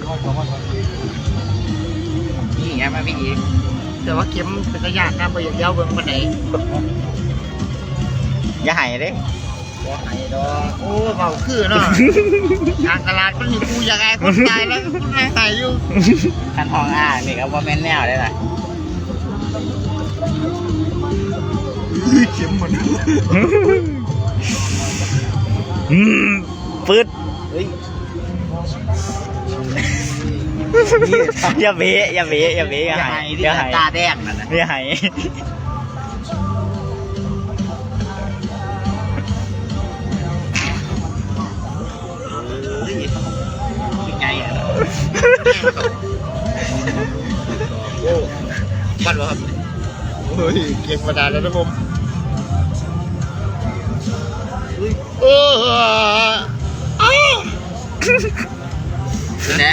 ນີ້ໄງ ມາພີ້ອີກ ແຕ່ວ່າເຂັມເປັນຕາຢ້ານນະ ບໍ່ຢາກດຽວເບິ່ງປານໃດ. ຢ່າໄຫ້ເດ້. ບໍ່ໄຫ້ດອກ. ໂອ້ ເວົ້າຄືເນາະ ທາງຕະຫຼາດມັນມີຜູ້ຢາກອາຍຄົນຕາຍແລ້ວ ຜູ້ນາງໄຫ້ຢູ່. ຄັນຫ້ອງອ້າງນີ້ກໍບໍ່ແມ່ນແນວເດ້ລະ. ເຂັມມັນ ອືມ ປຶດ. ເຮີ້ຍ ຢ່າເບະ ຢ່າເບະ ຢ່າເບະ ຢ່າໄຫ້ ຢ່າໄຫ້ ຕາແດງນັ້ນນະ ຢ່າໄຫ້. ໂອ້ ມັນບໍ່ ໂອ້ຍ ເກັບມານານແລ້ວນະຜົມ. ເອີ ອ້າ ແນະ.